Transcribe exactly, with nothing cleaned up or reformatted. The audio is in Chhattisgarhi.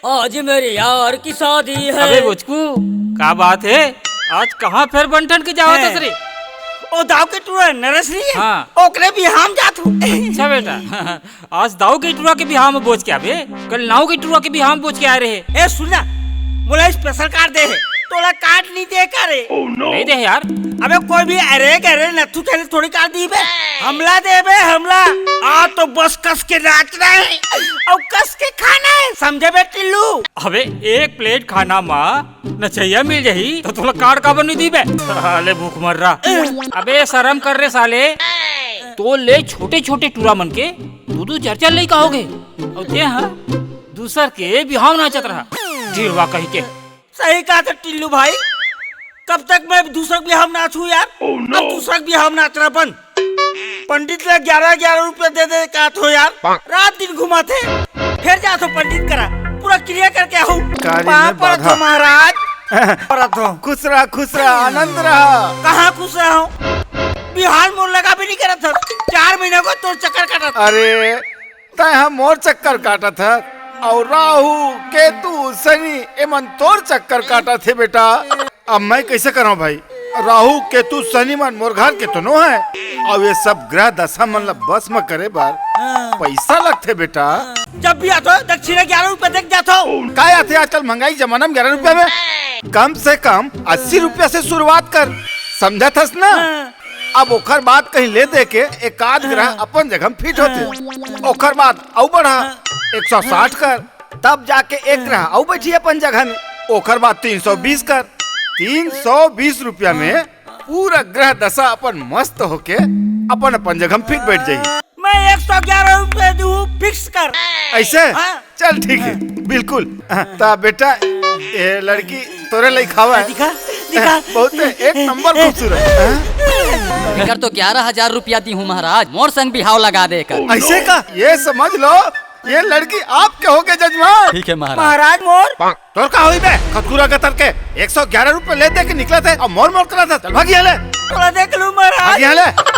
आज मेरे यार की शादी है। अबे बुचकू, का बात है? आज कहाँ फेर बन ठन के जावत हस रे? ओ दाऊ के टूरा नरेश नहीं है? हाँ। ओकरे बिहाव म जात हूँ। अच्छा बेटा, आज दाऊ के टूरा के बिहाव म बोच के आबे, कल नाऊ के टूरा के बिहाव म बोच के आए रहे। ए सुन ना, मोला special card दे हे, तोला card नहीं दे का रे? नहीं दे यार। अबे कोई भी अरे गरे नथु चले थोड़ी card दीबे, हमला देबे हमला। आ तो बस कस के नाचना है और कस के खाना है, समझे बे टिल्लू? अबे एक plate खाना मा नचैया मिल जाही तो तोला card काबर नहीं दीबे? साले भूख मर रहा। अबे शर्म कर रे साले, तो ले छोटे छोटे टूरा मन के दू दू चार चार लइका होगे, और ते हा दूसर के बिहाव नाचत रहा ढीलवा कही के। सही कहा था टिल्लू भाई, कब तक मैं दूसर के बिहाव नाचूं यार? अब दूसर के बिहाव नाचना बंद। पंडित ला ग्यारह ग्यारह रुपया दे दे का थो यार, रात दिन घुमाथे, फेर जाथो पंडित करा, पूरा क्रिया करके आहू। कार्य पाँव में परत बाधा। हो महाराज, परत हो। खुश रहा, खुश रहा, आनंद रहा। कहाँ खुश रहा हूँ? बिहाव मोर लगा भी नहीं करत हस, चार महीना को तोर चक्कर काटत। अरे, तै ह मोर चक्कर काटत हस, और राहु, केतु, शनि, एमन तोर चक्कर काटत हे बेटा। अब मैं कैसे करंव भाई? राहु, केतु, शनि मन मोर घर के तो नो है, और ये सब ग्रह दशा मन ला बस म करे बर हाँ। पैसा लगथे बेटा। जब भी आथो दक्षिणा ग्यारह रुपया दे के जाथो। का आथे आजकल महंगाई जमाना में ग्यारह रुपया में? कम से कम अस्सी रुपया से शुरुआत कर, समझत हस ना? हाँ। अब ओखर बाद कहीं ले दे के एक आध ग्रह हाँ। अपन जगह में फिट होथे। हाँ। ओखर बाद अउ बढ़ा, हाँ। एक सौ साठ कर, तब जाके एक हाँ। ग्रह अउ बैठी अपन जगह में। ओखर बाद तीन सौ बीस कर, तीन सौ बीस रुपया में पूरा ग्रह दशा अपन मस्त होके अपन अपन जगह में फिट बैठ जाही। मैं एक सौ ग्यारह रुपया दूँ, fix कर। ऐसे? हाँ। चल ठीक है, बिल्कुल। हाँ, त बेटा, ये लड़की तोरे लइक हवय। दिखा, दिखा। बहुत है, एक नंबर खूबसूरत। हाँ? एकर तो ग्यारह हजार रुपया दी हूँ महाराज, मोर संग बिहाव लगा दे कर। ऐसे का? ये समझ लो, ये लड़की आपके होगे जजमान। ठीक है महाराज। महाराज मोर। तोर का होई बे? खतकुरा गतर के एक सौ ग्यारह रुपया ले दे के निकलत हे और मोर मोर करत हे। चल भाग यहाँ ले। तोला देख लूँ महाराज। भाग यहाँ ले।